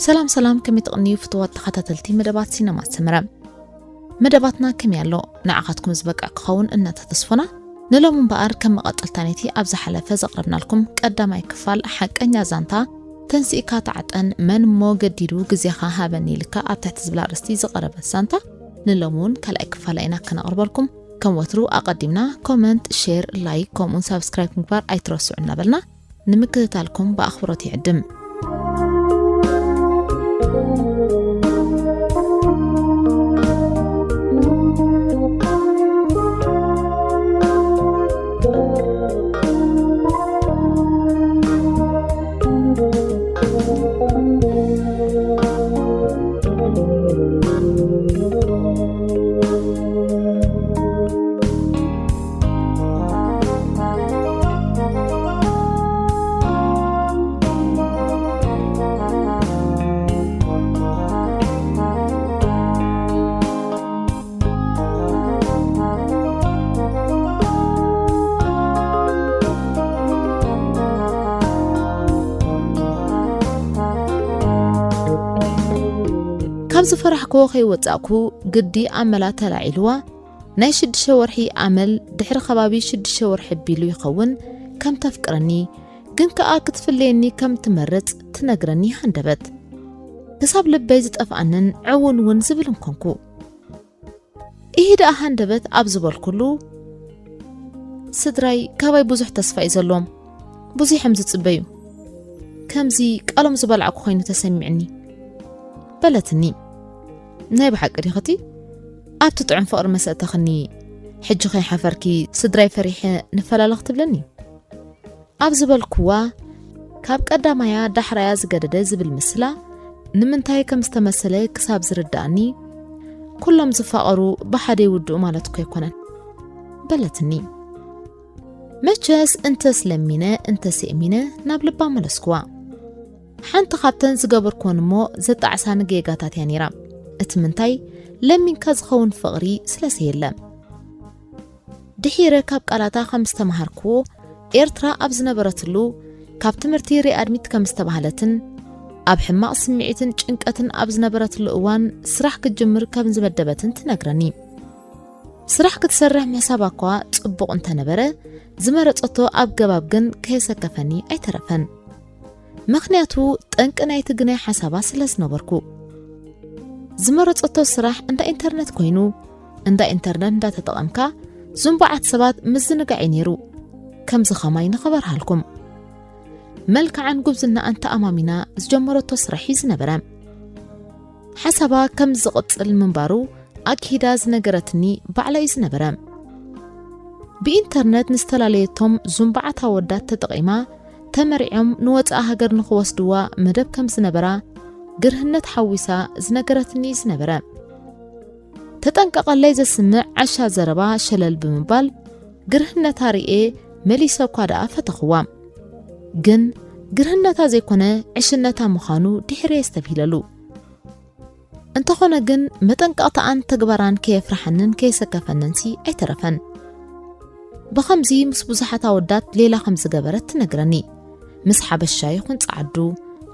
ሰላም ሰላም፣ ከመይ ትቕንዩ ፍትዋት ተኸታተልቲ መደባት ሲነማ ሰመረ? መደባትና ከመይ ኣሎ? ንዓኻትኩም ዝበቅዕ ክኸውን እናተተስፎና፣ ንሎም እምበኣር ከም መቐጸልታ ነቲ ኣብ ዝሓለፈ ዘቕረብናልኩም ቀዳማይ ክፋል ሓቀኛ ዛንታ፣ ተንሲእካ ተዓጠን፣ መን እሞ ገዲዱ ግዜኻ ሃበኒ ኢልካ ኣብ ትሕቲ ዝብል ኣርእስቲ ዝቐረበት ዛንታ፣ ንሎም እውን ካልኣይ ክፋላ ኢና ከነቕርበልኩም። ከም ወትሩ ኣቐዲምና ኮመንት፣ ሼር፣ ላይክ ከምኡውን ሳብስክራይብ ምግባር ኣይትረስዑ እናበልና፣ ንምክትታልኩም ብኣኽብሮት ይዕድም። ካብ ዝፈራሕክዎ ከይወጻእኩ ግዲ ኣመላ ተላዒልዋ፣ ናይ ሽዱሽተ ወርሒ ኣመል ድሕሪ ከባቢ ሽዱሽተ ወርሒ ቢሉ ይኸውን ከም ተፍቅረኒ፣ ግን ከኣ ክትፍለየኒ ከም ትመርጽ ትነግረኒ ሃንደበት። ክሳብ ልበይ ዝጠፍኣንን ዕውን እውን ዝብል እንኮንኩ። ኢሂ ደኣ ሃንደበት ኣብ ዝበልኩሉ፣ ስድራይ ካባይ ብዙሕ ተስፋ እዩ ዘለዎም፣ ብዙሕ እዮም ዝጽበዩ። ከምዚ ቃሎም ዝበላዕኩ ኮይኑ ተሰሚዕኒ። በለትኒ። ናይ ብሓቂ ዲኽቲ? ኣብቲ ጥዑም ፍቕሪ መሰእተኽኒ፣ ሕጂ ከይሓፈርኪ ስድራይ ፈሪሐ ንፈላለ ክትብለኒ? ኣብ ዝበልኩዋ፣ ካብ ቀዳማያ ዳሕራያ ዝገደደ ዝብል ምስላ፣ ንምንታይ ከም ዝተመሰለ ክሳብ ዝርድኣኒ፣ ኩሎም ዝፋቐሩ ብሓደ ይውድኡ ማለት እኮ ኣይኮነን። በለትኒ። መቸስ እንተስ ለሚነ እንተስ የእሚነ ናብ ልባ መለስኩዋ። ሓንቲ ካብተን ዝገበርኩወን እሞ ዘጣዕሳኒ ጌጋታት እያ ነይራ። እቲ ምንታይ ለሚንካ ዝኸውን ፍቕሪ ስለስ የለ። ድሒረ ካብ ቃላታ ከም ዝተማሃርኩዎ ኤርትራ ኣብ ዝነበረትሉ ካብ ትምህርቲ ሪኣድሚት ከም ዝተባህለትን ኣብ ሕማቕ ስምዒትን ጭንቀትን ኣብ ዝነበረትሉ እዋን ስራሕ ክትጅምር ከም ዝመደበትን ትነግረኒ። ስራሕ ክትሰርሕ ምሕሳባ እኳ ጽቡቕ እንተነበረ፣ ዝመረጸቶ ኣገባብ ግን ከየሰከፈኒ ኣይተረፈን። ምኽንያቱ ጠንቂ ናይቲ ግናይ ሓሳባ ስለ ዝነበርኩ። ዝመረጸቶ ስራሕ እንዳ ኢንተርነት ኮይኑ፣ እንዳ ኢንተርነት እንዳተጠቐምካ ዝንቡዓት ሰባት ምዝንጋዕ እዩ ነይሩ። ከምዚ ኸማይ ንኽበርሃልኩም። መልክዓን ጉብዝናኣን ተኣማሚና ዝጀመረቶ ስራሕ እዩ ዝነበረ። ሓሳባ ከም ዝቕጽል ምንባሩ ኣኪዳ ዝነገረትኒ ባዕላ እዩ ዝነበረ። ብኢንተርነት ንዝተላለየቶም ዙምባዓት ኣወዳት ተጠቒማ ተመሪዖም ንወጻኢ ሃገር ንኽወስድዋ መደብ ከም ዝነበራ ግርህነት ሓዊሳ ዝነገረትኒ እዩ ዝነበረ። ተጠንቀቐለይ ዘስምዕ ዓሻ ዘረባ ሸለል ብምባል ግርህነታ ርኤ መሊሰ እኳ ደኣ ፈተኽዋ። ግን ግርህነታ ዘይኮነ ዕሽነታ ምዃኑ ድሒረ የስተብሂለሉ። እንተኾነ ግን መጠንቀቕታኣን ተግባራን ከየፍርሓንን ከየሰከፈንንሲ ኣይተረፈን። ብኸምዚ ምስ ብዙሓት ኣወዳት ሌላ ከም ዝገበረት ትነግረኒ። ምስ ሓበሻ ይኹን ጸዓዱ፣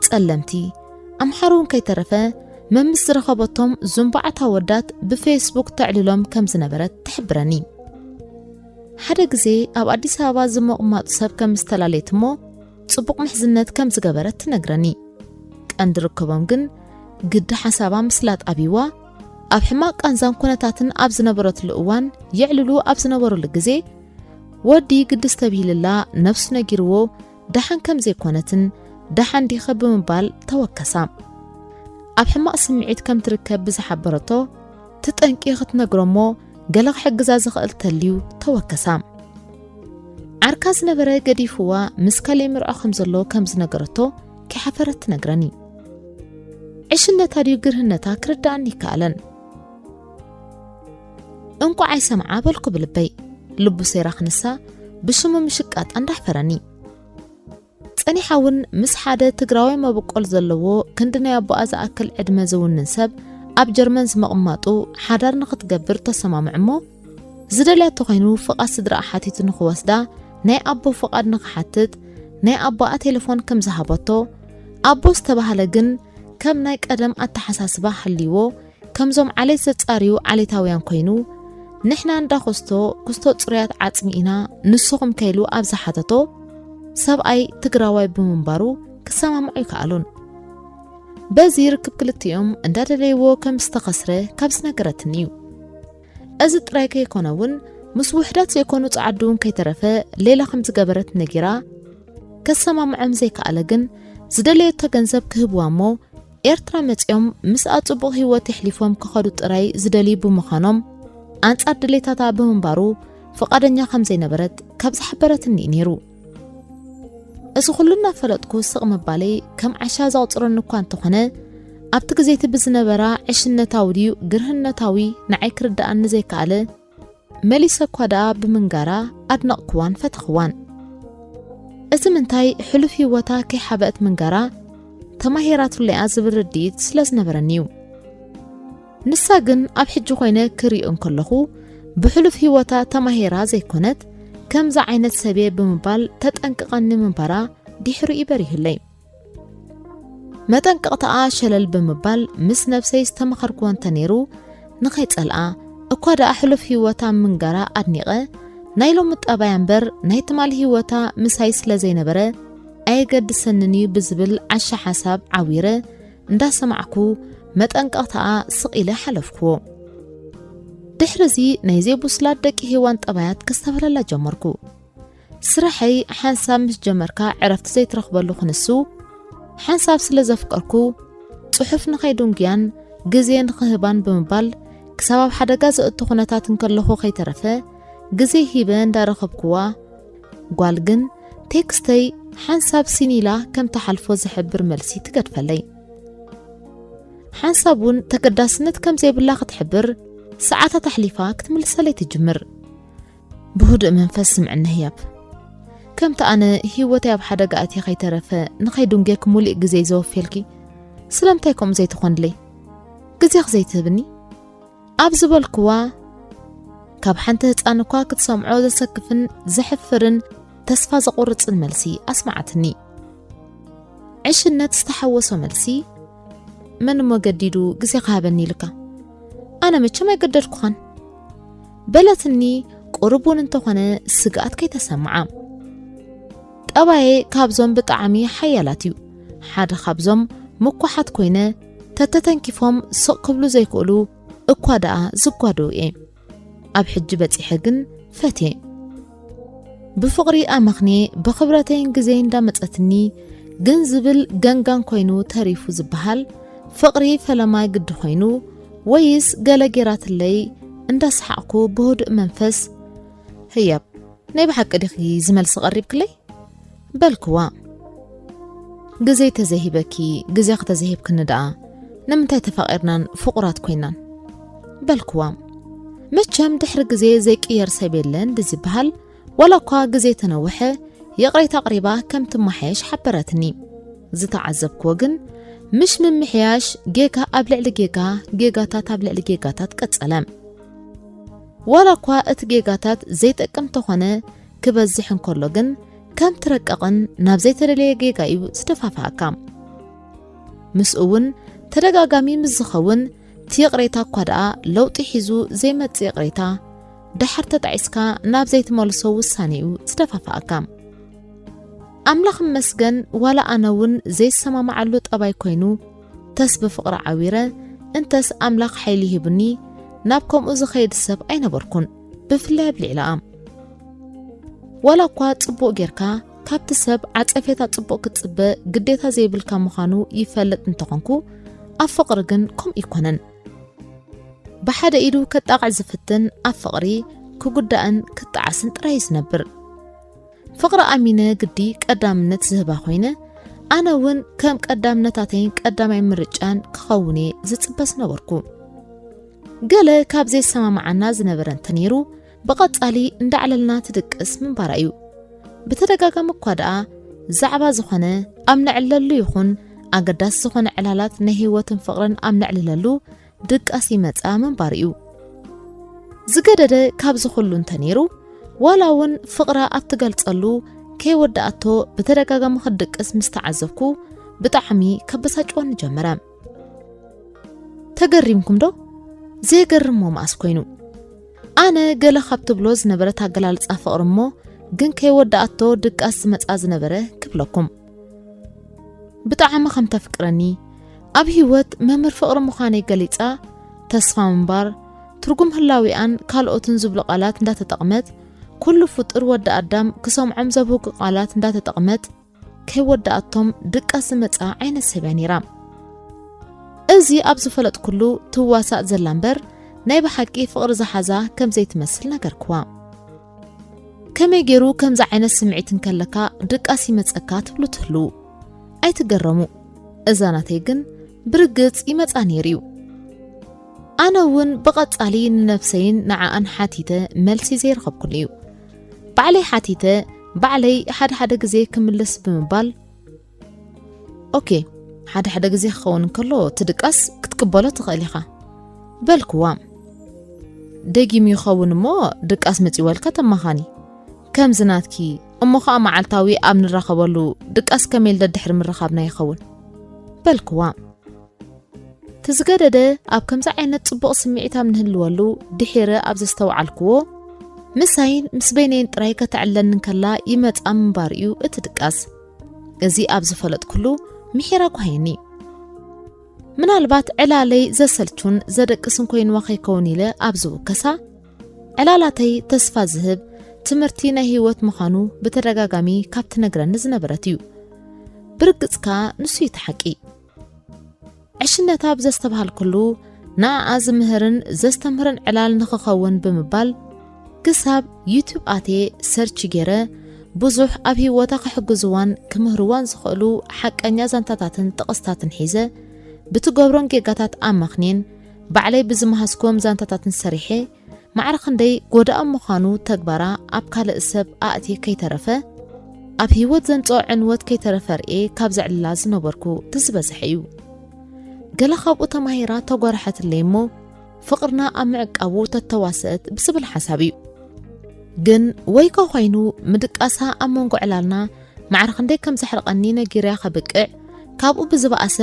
ጸለምቲ፣ ኣምሓሩ እውን ከይተረፈ መምስ ዝረኸበቶም ዙምባዓት ኣወዳት ብፌስቡክ ተዕልሎም ከም ዝነበረት ትሕብረኒ። ሓደ ግዜ ኣብ ኣዲስ ኣበባ ዝምቕማጡ ሰብ ከም ዝተላለየት እሞ ጽቡቕ ምሕዝነት ከም ዝገበረት ትነግረኒ። ቀንዲ ርክቦም ግን ግዲ ሓሳባ ምስላጥ ኣብይዋ ኣብ ሕማቕ ቃንዛን ኩነታትን ኣብ ዝነበረትሉ እዋን የዕልሉ ኣብ ዝነበሩሉ ግዜ ወዲ ግዲ ዝተብሂልላ ነፍሱ ነጊርዎ ደሓን ከም ዘይኮነትን ደሓን ዲኸ ብምባል ተወከሳ። ኣብ ሕማቕ ስምዒት ከም ትርከብ ብዝሓበረቶ ትጠንቂ ክትነግሮ እሞ ገለ ክሕግዛ ዝኽእል ተልዩ ተወከሳ። ዓርካ ዝነበረ ገዲፍዋ ምስ ካልእ ምርዖ ከም ዘሎ ከም ዝነገረቶ ከይሓፈረት ትነግረኒ። ዕሽነታ ድዩ ግርህነታ ክርድኣኒ ይከኣለን። እንቋዕ ኣይሰምዓ በልኩ ብልበይ። ልቡ ሰይራ ክንሳ ብሽሙ ምሽቃጣ እንዳሕፈረኒ። ጸኒሓ እውን ምስ ሓደ ትግራዋይ መበቆል ዘለዎ ክንዲ ናይ ኣቦኣ ዝኣክል ዕድመ ዝውንን ሰብ ኣብ ጀርመን ዝምቕማጡ ሓዳር ንኽትገብር ተሰማምዕ እሞ ዝደልያቶ ኮይኑ ፍቓድ ስድራኣ ሓቲቱ ንኽወስዳ ናይ ኣቦ ፍቓድ ንኽሓትት ናይ ኣቦኣ ቴሌፎን ከም ዝሃበቶ፣ ኣቦ ዝተባህለ ግን ከም ናይ ቀደም ኣተሓሳስባ ሃልይዎ፣ ከምዞም ዓሌት ዘጻርዩ ዓሌታውያን ኮይኑ፣ ንሕና እንዳ ኮስቶ፣ ኩስቶ ጽሩያት ዓጽሚ ኢና፣ ንስኹም ከ ኢሉ ኣብ ዝሓተቶ፣ ሰብኣይ ትግራዋይ ብምንባሩ ክሰማምዑ ኣይከኣሉን። በዚ ርክብ ክልቲኦም እንዳደለይዎ ከም ዝተኸስረ ካብ ዝነገረትኒ እዩ። እዚ ጥራይ ከይኮነ እውን ምስ ውሕዳት ዘይኮኑ ጸዓዱ እውን ከይተረፈ ሌላ ከም ዝገበረት ነጊራ፣ ከሰማምዖም ዘይከኣለ ግን ዝደለየቶ ገንዘብ ክህብዋ እሞ ኤርትራ መጺኦም ምስኣ ጽቡቕ ህይወት የሕሊፎም ክኸዱ ጥራይ ዝደልዩ ብምዃኖም፣ ኣንጻር ድሌታታ ብምንባሩ ፍቓደኛ ከም ዘይነበረት ካብ ዝሓበረትኒ እዩ ነይሩ። እዚ ኩሉ እናፈለጥኩ ስቕ ምባለይ ከም ዓሻ ዘቑጽረኒ እኳ እንተኾነ፣ ኣብቲ ግዜ እቲ ብዝነበራ ዕሽነታዊ ድዩ ግርህነታዊ ንዓይ ክርድኣኒ ዘይከኣለ መሊሰ እኳ ደኣ ብምንጋራ ኣድነቕክዋን ፈተኽዋን። እዚ ምንታይ ሕሉፍ ህይወታ ከይሓበአት ምንጋራ ተማሂራትሉ እያ ዝብል ርድኢት ስለ ዝነበረኒ እዩ። ንሳ ግን ኣብ ሕጂ ኮይነ ክሪኦ እንከለኹ ብሕሉፍ ህይወታ ተማሂራ ዘይኮነት ከምዚ ዓይነት ሰብ እየ ብምባል ተጠንቅቐኒ ምንባራ ድሕሩ ይበሪህለይ። መጠንቀቕታኣ ሸለል ብምባል ምስ ነብሰይ ዝተመኸርክዎ እንተ ነይሩ ንኸይጸልኣ እኳ ደኣ ሕሉፍ ህይወታ ምንጋራ ኣድኒቐ ናይ ሎሚ ጠባያ እምበር ናይ ትማሊ ህይወታ ምሳይ ስለ ዘይነበረ ኣየገድሰንን እዩ ብዝብል ዓሻ ሓሳብ ዓዊረ እንዳሰማዕኩ መጠንቀቕታኣ ስቕ ኢለ ሓለፍክዎ። ድሕሪ እዚ ናይ ዘይቡስላት ደቂ ሄዋን ጠባያት ከስተብህለላ ጀመርኩ። ስራሐይ ሓንሳብ ምስ ጀመርካ ዕረፍቲ ዘይትረኽበሉ ክንሱ ሓንሳብ ስለ ዘፍቀርኩ ጽሑፍ ንኸይድንጉያን ግዜ ንኽህባን ብምባል ክሳብ ኣብ ሓደጋ ዘእቱ ኩነታት እንከለኹ ከይተረፈ ግዜ ሂበ እንዳረኸብክዋ ጓል ግን ቴክስተይ ሓንሳብ ሲኒላ ከም ትሓልፎ ዝሕብር መልሲ ትገድፈለይ። ሓንሳብ እውን ተገዳስነት ከም ዘይብላ ክትሕብር ሰዓታት ኣሕሊፋ ክትምልሰለይ ትጅምር። ብህዱእ መንፈስ ስምዕኒ ህያብ። ከምቲ ኣነ ህይወተይ ኣብ ሓደጋ ኣትየ ከይተረፈ ንኸይድንጌክ ሙሉእ ግዜ ዘወፌልኪ ስለምንታይ ከምኡ ዘይትኾንለይ? ግዜኽ ዘይትህብኒ? ኣብ ዝበልክዋ ካብ ሓንቲ ህፃን እኳ ክትሰምዖ ዘሰክፍን ዘሕፍርን ተስፋ ዘቑርፅን መልሲ ኣስማዓትኒ። ዕሽነት ዝተሓወሶ መልሲ፣ መን እሞ ገዲዱ ግዜ ክሃበኒ ኢልካ? ኣነ መቸም ኣይገደድኩኻን። በለትኒ ቁሩብ እውን እንተኾነ ስግኣት ከይተሰምዓ። ጠባየ ካብዞም ብጣዕሚ ሓያላት እዩ። ሓደ ካብዞም ምኩሓት ኮይነ ተተተንኪፎም ስቕ ክብሉ ዘይክእሉ እኳ ደኣ ዝጓደው እየ። ኣብ ሕጂ በጺሐ ግን ፈትየ። ብፍቕሪ ኣመኽንየ ብኽብረተይን ግዜይ እንዳመጸትኒ ግን ዝብል ገንጋን ኮይኑ ተሪፉ ዝበሃል ፍቕሪ ፈለማ ግዲ ኮይኑ ወይስ ገለ ጌራትለይ እንዳሰሓቕኩ ብህዱእ መንፈስ ህያብ ናይ ብሓቂ ዲኺ ዝመልሲ ቀሪብክለይ? በልክዋ። ግዜ ተዘይሂበኪ፣ ግዜ ከተዘይሂብክኒ ደኣ ንምንታይ ተፋቒርናን ፍቑራት ኮይናን? በልክዋ። መቸም ድሕሪ ግዜ ዘይቅየር ሰብ የለን ድዝበሃል፣ ዋላ እኳ ግዜ ተነውሐ፣ ይቕሬታ ኣቕሪባ ከም ትመሓየሽ ሓበረትኒ። ዝተዓዘብክዎ ግን፣ ምሽ ምምሕያሽ ጌጋ ኣብ ልዕሊ ጌጋ፣ ጌጋታት ኣብ ልዕሊ ጌጋታት ቀጸለ። ዋላ እኳ እቲ ጌጋታት ዘይጠቅም ተኾነ ክበዝሕ እንከሎ ግን ከም ትረቀቕን ናብ ዘይተደለየ ጌጋ እዩ ዝደፋፍኣካ። ምስኡ እውን ተደጋጋሚ ምስ ዝኸውን እቲ ይቕሬታ እኳ ደኣ ለውጢ ሒዙ ዘይመጽእ ይቕሬታ ደሓር ተጣዒስካ ናብ ዘይትመልሶ ውሳኔ እዩ ዝደፋፍኣካ። ኣምላኽ ይመስገን ዋላ ኣነ እውን ዘይሰማማዓሉ ጠባይ ኮይኑ ተስ ብፍቕሪ ዓዊረ እንተስ ኣምላኽ ሓይሊ ሂቡኒ ናብ ከምኡ ዝኸይድ ሰብ ኣይነበርኩን። ብፍላይ ኣብ ልዕሊ ኣም ዋላ እኳ ጽቡቕ ጌርካ ካብቲ ሰብ ዓጸፌታ ጽቡቕ ክትጽበ ግዴታ ዘይብልካ ምዃኑ ይፈልጥ እንተኾንኩ ኣብ ፍቕሪ ግን ከምኡ ይኮነን። ብሓደ ኢዱ ከጣቕዕ ዝፍትን ኣብ ፍቕሪ ክጉዳእን ክጣዓስን ጥራይ እዩ ዝነብር። ፍቕሪ ኣሚነ ግዲ ቀዳምነት ዝህባ ኮይነ ኣነ እውን ከም ቀዳምነታተይን ቀዳማይ ምርጫን ክኸውን እየ ዝጽበ ዝነበርኩ። ገለ ካብ ዘይሰማማዓና ዝነበረ እንተነይሩ ብቐጻሊ እንዳዕለልና ትድቅስ ምንባራ እዩ። ብተደጋጋሚ እኳ ደኣ ዛዕባ ዝኾነ ኣብ ነዕልለሉ ይኹን ኣገዳሲ ዝኾነ ዕላላት ናይ ህይወትን ፍቕርን ኣብ ነዕልለሉ ድቃስ ይመጻ ምንባር እዩ። ዝገደደ ካብዚ ኩሉ እንተነይሩ፣ ዋላ እውን ፍቕራ ኣብ ትገልጸሉ ከይወደኣቶ ብተደጋጋሚ ክትድቅስ ምስ ተዓዘብኩ፣ ብጣዕሚ ከበሳጭወኒ ጀመረ። ተገሪምኩም ዶ? ዘየገርም እሞ መኣስ ኮይኑ? ኣነ ገለ ካብ ትብሎ ዝነበረት ኣገላልጻ ፍቕሪ እሞ፣ ግን ከይወደኣቶ ድቃስ ዝመጻ ዝነበረ ክብለኩም። ብጣዕሚ ከም ተፍቅረኒ፣ ኣብ ህይወት መምህር ፍቕሪ ምዃነይ ገሊጻ፣ ተስፋ ምንባር፣ ትርጉም ህላዊኣን ካልኦትን ዝብሉ ቃላት እንዳተጠቕመት፣ ኩሉ ፍጡር ወዲ ኣዳም ክሰምዖም ዘብህጉ ቃላት እንዳተጠቕመት፣ ከይወደኣቶም ድቃስ ዝመጻ ዓይነት ሰብ እያ ነይራ። እዚ ኣብ ዝፈለጥኩሉ ትዋሳእ ዘላ እምበር፣ ናይ ብሓቂ ፍቕሪ ዝሓዛ ከም ዘይትመስል ነገርክዋ። ከመይ ገይሩ ከምዚ ዓይነት ስምዒት እንከለካ ድቃስ ይመጸካ ትብሉ ትህልዉ? ኣይትገረሙ። እዛ ናተይ ግን ብርግጽ ይመጻ ነይሩ እዩ። ኣነ እውን ብቐጻሊ ንነብሰይን ንዓኣን ሓቲተ መልሲ ዘይረኸብኩሉ እዩ። ባዕለይ ሓቲተ፣ ባዕለይ ሓደ ሓደ ግዜ ክምልስ ብምባል፣ "ኦኬ፣ ሓደ ሓደ ግዜ ክኸውን እንከሎ እቲ ድቃስ ክትቅበሎ ትኽእል ኢኻ" በልክዋ። "ደጊሙ ይኸውን እሞ ድቃስ መጺወልካ ተማኻኒ። ከምዚ ናትኪ እሞ ኸኣ መዓልታዊ ኣብ ንራኸበሉ ድቃስ ከመይ ኢል ደድሕሪ ምርኻብና ይኸውን?" በልክዋ። ትዝገደደ ኣብ ከምዚ ዓይነት ጽቡቕ ስምዒት ኣብ ንህልወሉ ድሒረ ኣብ ዘስተውዓልክዎ፣ ምሳይን ምስ በይነይን ጥራይ ከተዕለኒ እንከላ ይመጻ ምንባር እዩ እቲ ድቃስ። እዚ ኣብ ዝፈለጥኩሉ ምሒራ ጓሃየኒ። ምናልባት ዕላለይ ዘሰልቹን ዘደቅስን ኮይንዋ ከይከውን ኢለ ኣብ ዝውከሳ፣ ዕላላተይ ተስፋ ዝህብ ትምህርቲ ናይ ህይወት ምዃኑ ብተደጋጋሚ ካብ ትነግረኒ ዝነበረት እዩ። ብርግጽ ከኣ ንሱ እዩ እቲ ሓቂ። ዕሽነታ ብዘስተብሃልኩሉ፣ ንዓኣ ዝምህርን ዘስተምህርን ዕላል ንኽኸውን ብምባል፣ ክሳብ ዩቱብ ኣትየ ሰርች ገይረ፣ ብዙሕ ኣብ ህይወታ ክሕግዝዋን ክምህርዋን ዝኽእሉ ሓቀኛ ዛንታታትን ጥቕስታትን ሒዘ፣ ብትገብሮን ጌጋታት ኣመኽንየን፣ ባዕለይ ብዝመሃዝክዎም ዛንታታትን ሰሪሐ፣ ማዕረ ክንደይ ጎዳኢ ምዃኑ ተግባራ ኣብ ካልእ ሰብ ኣእትየ ከይተረፈ፣ ኣብ ህይወት ዘምጽኦ ዕንወት ከይተረፈ ርእየ ካብ ዘዕልላ ዝነበርኩ እቲ ዝበዝሐ እዩ። ገለ ካብኡ ተማሂራ ተጓርሐትለይ እሞ፣ ፍቕርና ኣብ ምዕቃቡ ተተዋሰእት ብዝብል ሓሳብ እዩ። ግን ወይከ ኮይኑ ምድቃሳ ኣብ መንጎ ዕላልና ማዕረ ክንደይ ከም ዘሕርቐኒ ነጊርያ ከብቅዕ፣ ካብኡ ብዝበኣሰ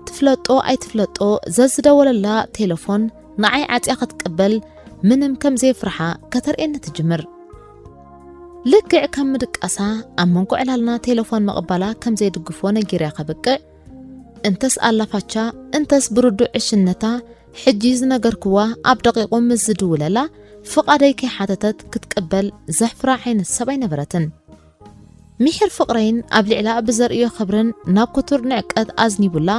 ትፍለጦ ኣይትፍለጦ ዘዝደወለላ ቴሌፎን ንዓይ ዓጽያ ክትቅበል ምንም ከም ዘይፍርሓ ከተርእየኒ ትጅምር። ልክዕ ከም ምድቃሳ ኣብ መንጎ ዕላልና ቴሌፎን ምቕባላ ከም ዘይድግፎ ነጊርያ ከብቅዕ፣ እንተስ ኣላፋቻ፣ እንተስ ብርዱእ ዕሽነታ፣ ሕጂ ዝነገርክዋ ኣብ ደቂቑ ምስ ዝድውለላ ፍቓደይ ከይሓተተት ክትቅበል ዘሕፍራ ዓይነት ሰብ ኣይነበረትን። ሚሒር ፍቕረይን ኣብ ልዕላ ብዘርእዮ ክብርን ናብ ክቱር ንዕቀት ኣዝኒቡላ፣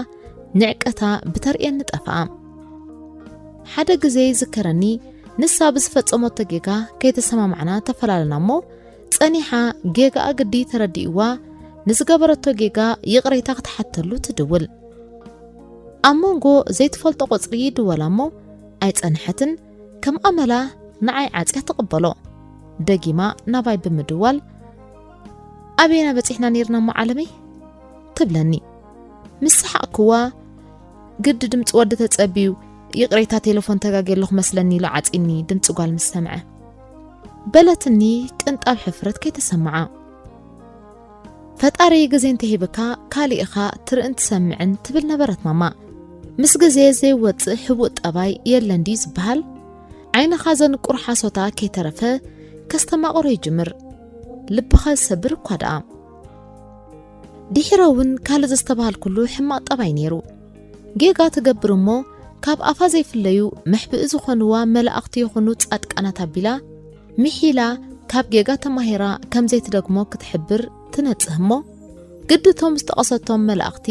ንዕቀታ ብተርእየኒ ጠፍኣ። ሓደ ግዜ ይዝከረኒ፣ ንሳ ብዝፈጸመቶ ጌጋ ከይተሰማማዕና ተፈላለና እሞ፣ ጸኒሓ ጌጋኣ ግዲ ተረዲእዋ፣ ንዝገበረቶ ጌጋ ይቕሬታ ክትሓተሉ ትድውል። ኣብ መንጎ ዘይትፈልጦ ቁጽሪ ይድወላ እሞ ኣይጸንሐትን፣ ከም ኣመላ ንዓይ ዓጽያ ትቕበሎ። ደጊማ ናባይ ብምድዋል፣ "ኣበየና በጺሕና ነይርና እሞ ዓለመይ?" ትብለኒ። ምስ ሰሓቕክዋ፣ "ግዲ ድምጺ ወዲ ተጸብዩ፣ ይቕሬታ ቴሌፎን ተጋግየ ኣለኹ መስለኒ" ኢሉ ዓጺኒ ድምጺ ጓል ምስ ሰምዐ። በለትኒ ቅንጣብ ሕፍረት ከይተሰምዓ። "ፈጣሪ ግዜ እንተሂብካ ካሊእ ኢኻ ትርእን ትሰምዕን" ትብል ነበረት ማማ። ምስ ግዜ ዘይወጽእ ሕቡእ ጠባይ የለን ድዩ ዝበሃል? ዓይንኻ ዘንቁር ሓሶታ ከይተረፈ ከስተማቕሮ ይጅምር። ልብኻ ዝሰብር እኳ ደኣ። ድሒረ እውን ካልእ ዘስተብሃልኩሉ ሕማቕ ጠባይ ነይሩ። ጌጋ ትገብር እሞ ካብ ኣፋ ዘይፍለዩ መሕብኢ ዝኾንዋ መላእኽቲ ይኹኑ ጻድቃናት ኣቢላ፣ ምሒላ፣ ካብ ጌጋ ተማሂራ ከም ዘይትደግሞ ክትሕብር ትነጽህ እሞ፣ ግዲ እቶም ዝጠቐሰቶም መላእኽቲ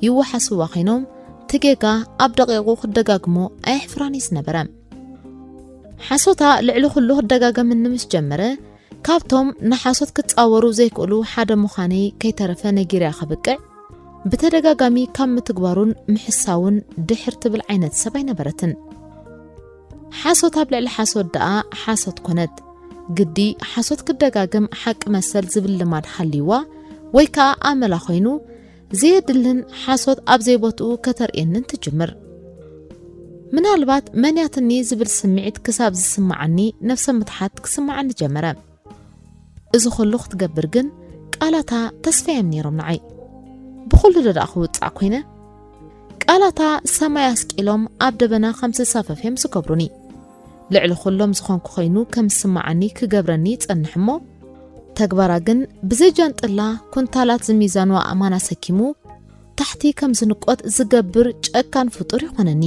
ይወሓስዋ ኮይኖም፣ እቲ ጌጋ ኣብ ደቂቑ ክደጋግሞ ኣየሕፍራን እዩ ዝነበረ። ሓሶታ ልዕሊ ኩሉ ክደጋገምኒ ምስ ጀመረ፣ ካብቶም ንሓሶት ክጻወሩ ዘይክእሉ ሓደ ምዃነይ ከይተረፈ ነጊርያ ከብቅዕ፣ ብተደጋጋሚ ካብ ምትግባሩን ምሕሳውን ድሕር ትብል ዓይነት ሰብ ኣይነበረትን። ሓሶት ኣብ ልዕሊ ሓሶት ደኣ ሓሶት ኮነት። ግዲ ሓሶት ክደጋግም ሓቂ መሰል ዝብል ልማድ ሃልይዋ ወይ ከኣ ኣመላ ኮይኑ፣ ዘየድልን ሓሶት ኣብ ዘይቦትኡ ከተርእየንን ትጅምር። ምናልባት መንያትኒ ዝብል ስምዒት ክሳብ ዝስምዓኒ ነፍሰ ምትሓት ክስምዓኒ ጀመረ። እዚ ኩሉ ክትገብር ግን ቃላታ ተስፋ እዮም ነይሮም ንዓይ። ብኹሉ ዶ ደኣ ክውጻዕ ኮይነ? ቃላታ ሰማይ ኣስቂሎም ኣብ ደበና ከም ዝሳፈፍ እዮም ዝገብሩኒ። ልዕሊ ኩሎም ዝኾንኩ ኮይኑ ከም ዝስምዓኒ ክገብረኒ ይጸንሕ እሞ፣ ተግባራ ግን ብዘይ ጃንጥላ ኩንታላት ዝሚዛኑ ኣእማን ኣሰኪሙ ታሕቲ ከም ዝንቆት ዝገብር ጨካን ፍጡር ይኾነኒ።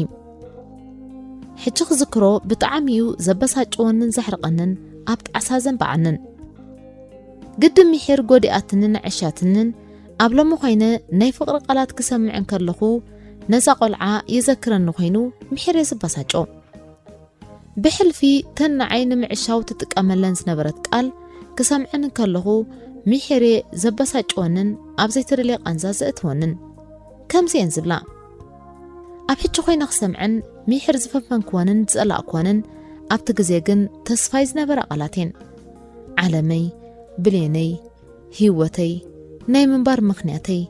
ሕጂ ክዝክሮ ብጣዕሚ እዩ ዘበሳጭወንን ዘሕርቐንን ኣብ ጣዕሳ ዘንብዓንን። ግዲ ሚሒር ጎዲኣትንን ዕሻትንን ኣብ ሎሚ ኮይነ ናይ ፍቕሪ ቃላት ክሰምዕ እንከለኹ ነዛ ቆልዓ ይዘክረኒ ኮይኑ ሚሒር እየ ዝበሳጮ። ብሕልፊ ተን ንዓይ ንምዕሻው ትጥቀመለን ዝነበረት ቃል ክሰምዐን እንከለኹ ሚሒር እየ ዘበሳጭወንን ኣብ ዘይተደልየ ቃንዛ ዘእትወንን። ከምዚ እየን ዝብላ። ኣብ ሕጂ ኮይነ ክሰምዐን ሚሒር ዝፈንፈንክወንን ዝጸላእክወንን ኣብቲ ግዜ ግን ተስፋይ ዝነበራ ቃላት እየን። ዓለመይ፣ ብሌነይ፣ ህይወተይ፣ ናይ ምንባር ምኽንያተይ፣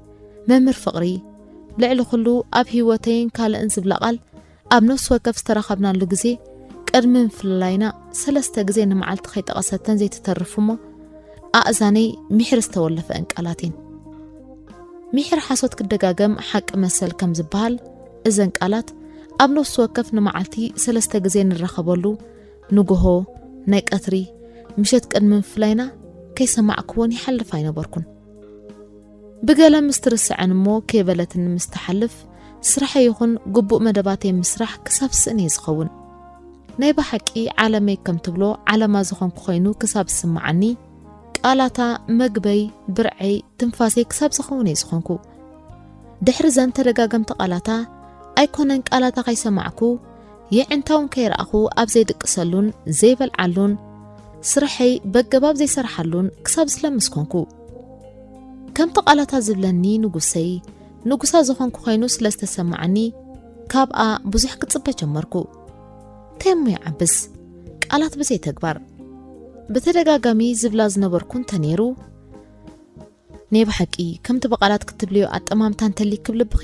መምህር ፍቕሪ፣ ልዕሊ ኩሉ ኣብ ህይወተይን ካልእን ዝብላ ቃል ኣብ ነፍሲ ወከፍ ዝተራኸብናሉ ግዜ ቅድሚ ምፍልላይና ሰለስተ ግዜ ንመዓልቲ ከይጠቐሰተን ዘይትተርፍ እሞ ኣእዛነይ ሚሒር ዝተወለፈአን ቃላት እየን። ሚሒር ሓሶት ክደጋገም ሓቂ መሰል ከም ዝበሃል እዘን ቃላት ኣብ ነፍሲ ወከፍ ንመዓልቲ ሰለስተ ግዜ ንራኸበሉ ንጎሆ፣ ናይ ቀትሪ፣ ምሸት ቅድሚ ምፍላይና ከይሰማዕክወን ይሓልፍ ኣይነበርኩን። ብገለ ምስ ትርስዐን እሞ ከይበለትኒ ምስ ትሓልፍ ስራሐይ ይኹን ግቡእ መደባተይ ምስራሕ ክሳብ ስእን እየ ዝኸውን። ናይ ብሓቂ ዓለመይ ከም ትብሎ ዓለማ ዝኾንኩ ኮይኑ ክሳብ ዝስምዓኒ ቃላታ መግበይ፣ ብርዐይ፣ ትንፋሰይ ክሳብ ዝኸውን እየ ዝኾንኩ። ድሕሪ ዘን ተደጋገምቲ ቃላታ ኣይኮነን ቃላታ ከይሰማዕኩ የዕንታውን ከይረኣኹ ኣብ ዘይድቅሰሉን ዘይበልዓሉን ስርሐይ በገባብ ዘይሰርሓሉን ክሳብ ዝለምስ ኮንኩ። ከምቲ ቃላታ ዝብለኒ ንጉሰይ ንጉሳ ዝኾንኩ ኮይኑ ስለ ዝተሰማዓኒ ካብኣ ብዙሕ ክጽበ ጀመርኩ። እንታይ እሞ ይዓብስ ቃላት ብዘይ ተግባር። ብተደጋጋሚ ዝብላ ዝነበርኩ እንተነይሩ፣ ናይ ብሓቂ ከምቲ ብቓላት ክትብልዮ ኣጠማምታ እንተልይኪ ብልብኺ፣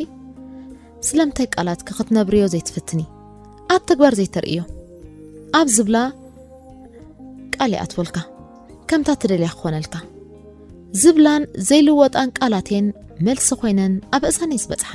ስለምንታይ ቃላትኪ ክትነብርዮ ዘይትፍትኒ? ኣብ ተግባር ዘይተርእዮ? ኣብ ዝብላ ቃል ይኣትወልካ፣ ከምታ ትደልያ ክኾነልካ። ዝብላን ዘይልወጣን ቃላቴን መልሲ ኮይነን ኣብ እዛነይ ዝበጽሓ።